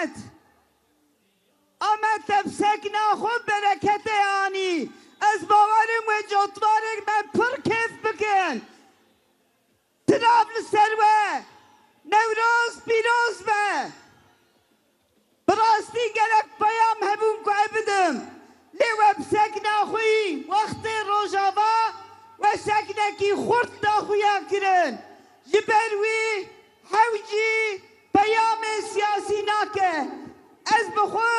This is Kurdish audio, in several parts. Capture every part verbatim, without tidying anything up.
Amed, Amed te bi sekna xwe bereketê anî. Ez bawer im wê cotvarê me pir kêf bikin. Tirav li ser we. Newroz pîroz be. Bi rastî gelek peyam hebûn ku ez bidim. Lê we bi sekna xwe yî wextê Rojava we seknekî xurt daxuya kirin. Ji ber wî hewcî peyamê siyasî nake. Ez bi xwe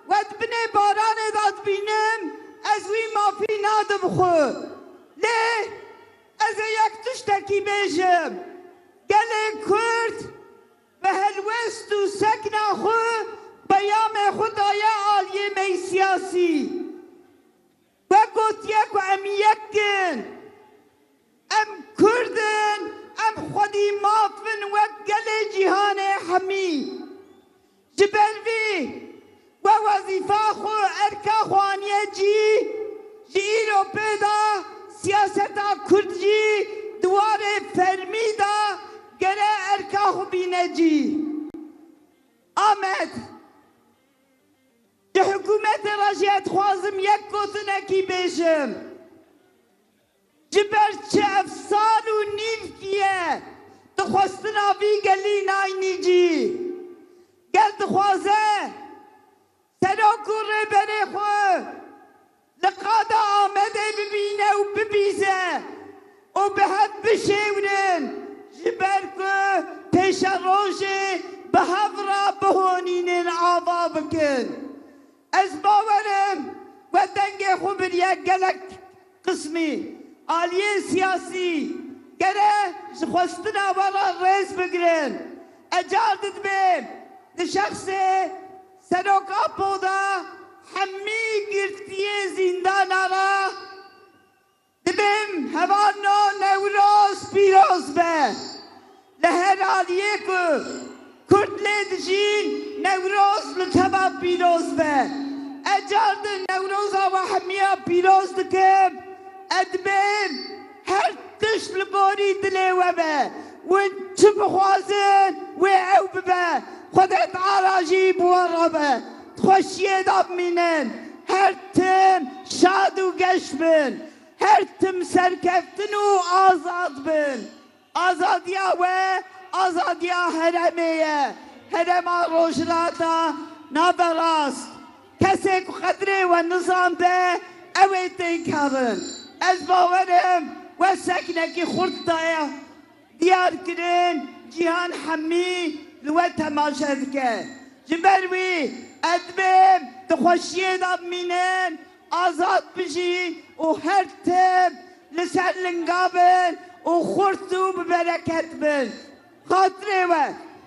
we di binê baranê de dibînim, ez wî mafî nadim xwe. Lê ez ê yek tiştekî bêjim. Gelê Kurd bi helwest û sekna xwe peyamê xwe daye aliyê me yî siyasî. Wek gotiye ku em yek in. Em Kurd in, em xwedî maf in wek gelê cîhanê hemî. Ji ber vî we wezîfa xwe, erka xwe aniye cî, ji îro pê de siyaseta Kurd jî di warê fermî de gere erka xwe bîne cî. Amed, ji hikûmetê re jî ez dixwazim yek gotinekî bêjim. Ji ber çi ev sal û nîvkî ye di xwestina vî gelî nayînî cî. Gel dixwaze serok û rêberê xwe li qada Amedê bibîne û bibîze û bi hev bişêwrin, ji ber ku pêşerojê bi hev re bihonînin, ava bikin. Ez bawer im we dengê xwe biriye gelek qismî, aliyên siyasî gere ji xwestina we re rêz bigirin. Ez car didibêm di şexsê Serok Apo de hemî girtiyê zîndana re dibêm hevalno Newroz pîroz be. Li her aliyê ku Kurd lê dijîn, Newroz li te ve pîroz be. Ez car din Newroza we hemiya pîroz dikim. Ez dibêm her tişt li gorî dilê we be. Win çi bixwazin, wê ew bibe. Xwedê Teala jî bi we re be. Di xweşiyê de bimînin. Her tim şad û geş bin. Her tim serkeftin û azad bin. Azadiya we, azadiya herêmê ye. Herêma Rojhilata Naverast. Kesê ku qedrê we nizanbe, ew ê têk herin. Ez bawer im we seknekî xurt daye diyar kirin, cîhan hemî li we temaşe dike. Ji ber wî ez dibêm di xweşiyê de bimînin, azad bijîn û her tim li ser linga bin û xurt û bi bereket bin. Xatirê we.